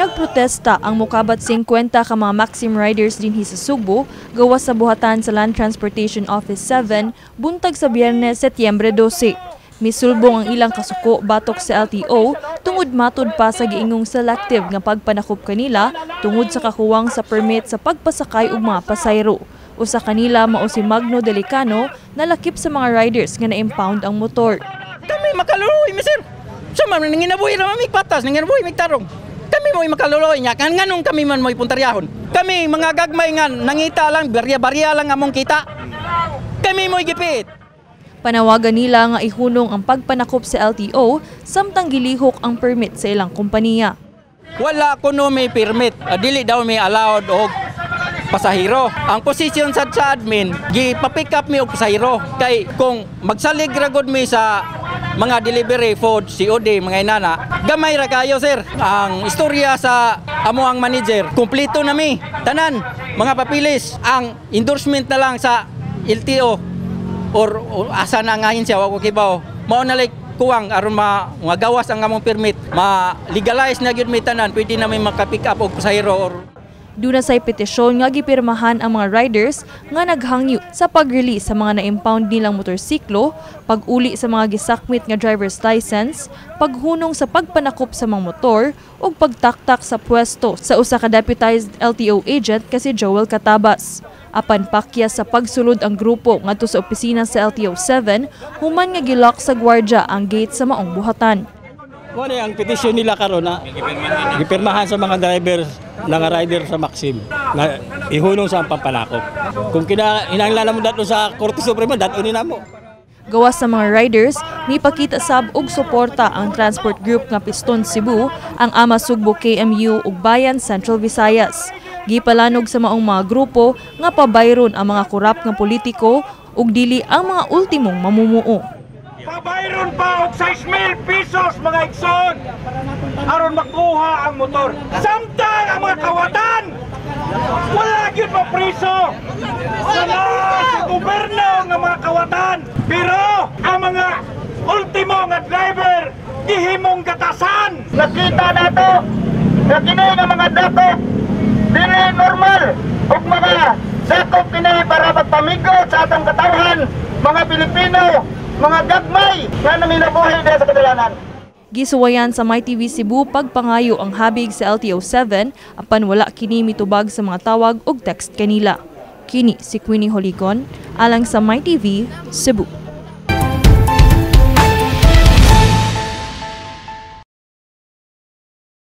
Nagprotesta ang mokabat 50 ka mga Maxim riders dinhi sa Sugbo gawas sa buhatan sa Land Transportation Office 7 buntag sa Biyernes, Setyembre 12. Misulbong ang ilang kasuko batok sa LTO tungod matud pa sa giingong selective nga pagpanakop kanila tungod sa kakuwang sa permit sa pagpasakay og mga pasayro. Usa kanila mao si Magno Delicano, nalakip sa mga riders nga na-impound ang motor. Kami makaluloy, mi, sir. Sa man nanginabuhi ra mi patas, nanginabuhi mig tarong. Kami mo'y makaluloy niya. Kan nganong kami man mo'y puntaryahon? Kami mga gagmay nga nangita lang, barya-barya lang among kita. Kami mo'y gipit. Panawagan nila nga ihunong ang pagpanakop sa LTO samtang gilihok ang permit sa ilang kompanya. Wala kuno may permit. Dili daw may allowed og pasahero. Ang posisyon sa admin, gi-pick up mi og pasahero. Kay kung magsalig ra gud mi sa mga delivery food, COD, mga inana, gamay ra kayo, sir. Ang istorya sa amo ang manager, kumpleto na mi. Tanan, mga papilis, ang endorsement na lang sa LTO or asa na nga siya, wa ko kibaw. Mao na like kuwang aron ma magawas ang among permit, ma-legalize na gyud mi tanan, pwede na mi maka-pick up og pasahero or Duna say petisyon nga gipirmahan ang mga riders nga naghangyo sa pag-release sa mga na-impound nilang motorsiklo, pag-uli sa mga gisakmit nga driver's license, paghunong sa pagpanakop sa mga motor ug pagtaktak sa pwesto sa usa ka deputized LTO agent kasi Joel Catabas. Apan pakyas sa pagsulod ang grupo ngadto sa opisina sa LTO 7 human nga gilock sa gwardya ang gate sa maong buhatan. Mao ni ang petisyon nila karon na gipirmahan sa mga driver nga rider sa Maxim na ihunong sa pampanakop. Kung kinahanglan mo dato sa Korte Suprema, dato ni namo. Gawas sa mga riders, mipakita sab og suporta ang transport group nga Piston Cebu, ang Ama Sugbo KMU ug Bayan Central Visayas. Gipalanog sa maong mga grupo nga pabayron ang mga korap nga politiko ug dili ang mga ultimong mamumuo. Pabayron pa og 6,000 pesos, mga igsoon, aron makuha ang motor. Samtang ang mga kawatan wala gyud mapriso. Wala sa gobyerno nga mga kawatan. Pero ang mga ultimo nga driver gihimong gatasan. Nakita nato na kini nga mga dakop dili normal ug mga dakop kini para magpamigot sa atong katawhan, mga Pilipino, mga gagmay nga naminabuhi diha sa kadalanan. Gisuwayan sa MyTV Cebu pagpangayo ang habig sa LTO 7 apan wala kini mitubag sa mga tawag ug text kanila. Kini si Queenie Holigon alang sa MyTV Cebu.